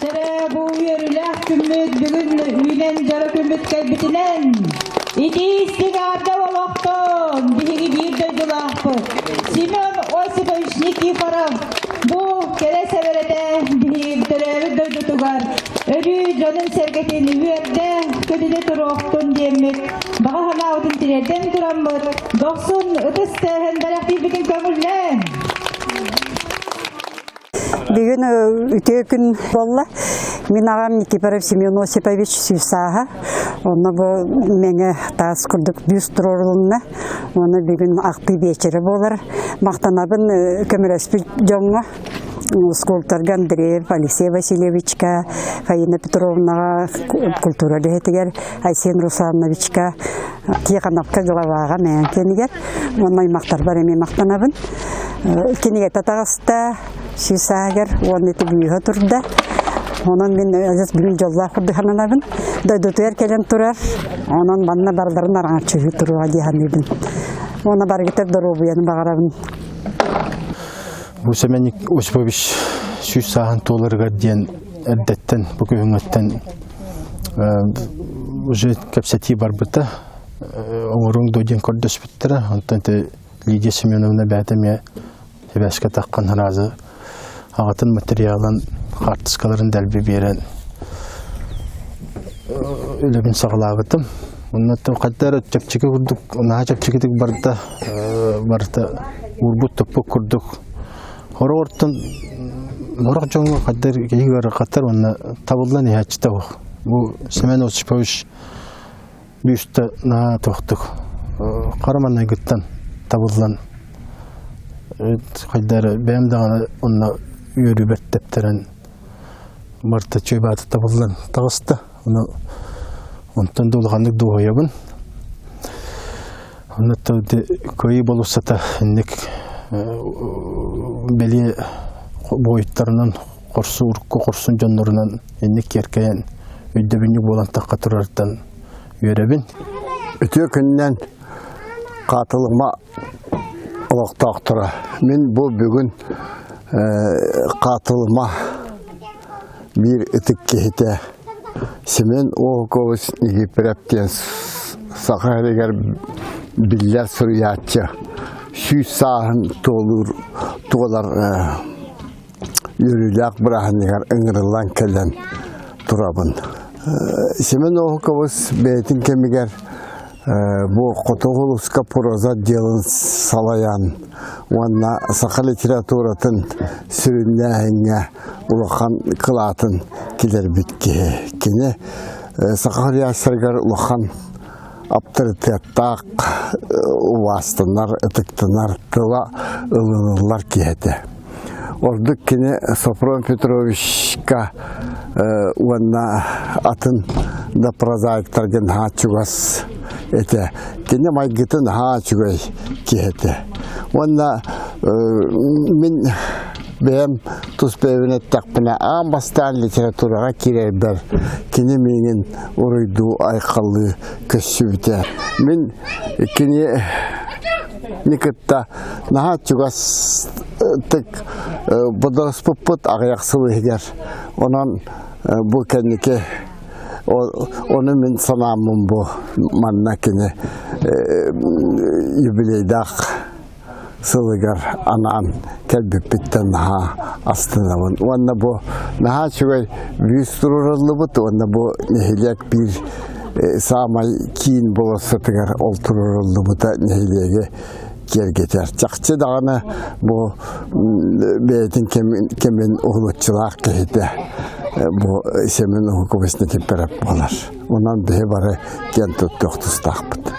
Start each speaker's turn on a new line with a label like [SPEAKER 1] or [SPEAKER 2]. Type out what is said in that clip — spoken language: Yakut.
[SPEAKER 1] Төрөө бу үөрүүлээх күммүт бүгүн үүнэн дьоро күммүт кэлбитинэн итии истиҥ олохтон биһиги биир дойдулаахпыт Семен Осипович Никифоров бу кэрэ сэбэрэтэ биһиги төрөөбүт дойдутугар өрүү дьонун-сэргэтин үөрдэ көтүтэ туруохтун диэммит баҕа санаабытын тириэрдэн тураммыт дохсун ытыс тыаһын бэлэхтиирбитин көҥүллээн.
[SPEAKER 2] Бүгүн үтүө күн буолла. Мин аҕам Никифоров Семен Осипович сүүс сааһа. Онно бу мэҥэ таас курдук бюст туруорулунна. Уонна бүгүн ахтыы биэчэрэ буолар. Махтанабын көмөлөспүт дьоҥҥо скульпторга Андреев Алексей Васильевичка, Фаина Петровнаҕа культура үлэһитигэр, Айсен Руслановичка, Тихоновка главаҕа мэҥэ киэнигэр уонна аймахтарбар эмиэ махтанабын. Кинигэтэ таҕыста, 100 сааһыгар уонна ити бүүһэ турда. Онон мин адьас бүгүн дьоллоох курдук сананабын. Дойдутугар кэлэн турар. Онон манна барыларын араҥаччыһыы туруоҕа дии саныыбын. Уонна барыгытар доруобуйаны баҕарабын.
[SPEAKER 3] Бу Семен Осипович 100 сааһын туоларыгар диэн эрдэттэн, бу күһүҥҥүттэн уже кэпсэтии барбыта. Оҥоруҥ дуо диэн көрдөспүттэрэ. Онтон ити Лидия Семеновна бэйэтэ эмиэ сибээскэ таххан сразу аҕатын материалын, хаартыскаларын дэлби биэрэн үлэбин саҕалаабытым. Онно хайда эрэ чэпчэки курдук, наһаа чэпчэкитик барда, барыта уурбут-туппут курдук. Хороҕортон сорох дьоҥҥо хайда эрэ киһи ыарырҕатар уонна табыллан иһээччитэ суох. Бу Семен Осипович бүүстэ наһаа туохтук хара маҥнайгыттан табыллан хайда эрэ бэйэм даҕаны онно үөрүүбэр тэптэрэн барыта чуйбаата табыллан таҕыста. Ону онтон да улаханнык дуоһуйабын. Онно кыайыы болуоссата инник бэлиэ буойуттарынан хорсун урукку хорсун дьоннорунан инник киэркэйэн өйдөбүнньүк буолан тахха турартан үөрэбин.
[SPEAKER 4] Үтүө күнүнэн Хаатылыма олохтоохторо. Мин бу бүгүн Хаатылыма биир ытык киһитэ Семен Оһукович Никифоров диэн саха сиригэр биллэр суруйааччы 100 сааһын туолуур туолар үөрүүлээх бырааһынньыгар ыҥырыллан кэлэн турабын. Семен Оһукович бэйэтин кэмигэр бу Хотугу улууска проза отделын салайан уонна саха литературатын сүрүннээһиҥҥэ улахан кылаатын киллэрбит киһи. Кини саха суруйааччыларыгар улахан аптарытыаттаах убаастанар, ытыктанар, тыла ылыныллар киһи этэ. Ордук кини Софрон Петровичка уонна атын да прозаиктарга наһаа чугас этэ. Кини майгытын наһаа үчүгэй киһи этэ. Уонна мин бэйэм тус бэйэбин эттэхпинэ, аан бастаан литератураҕа киирэрбэр кини миигин уруйдуу айхаллыы көрсүбүтэ. Мин кини кытта наһаа чугастык бодоруспуппут аҕыйах сыл иһигэр. Онон бу кэнники ону мин санааммын бу манна кини юбилейдаах сылыгар анаан кэлбиппиттэн наһаа астынабын. Уонна бу наһаа үчүгэй бүүс туруоруллубут уонна бу нэһилиэк биир саамай киин болуоссатыгар ол туруоруллубута нэһилиэги киэргэтэр. Чахчы даҕаны бу бэйэтин кэмин уһулуччулаах киһитэ бу Семен Уһукович Никифоров буолар. Онон биһи бары киэн туттуох тустаахпыт.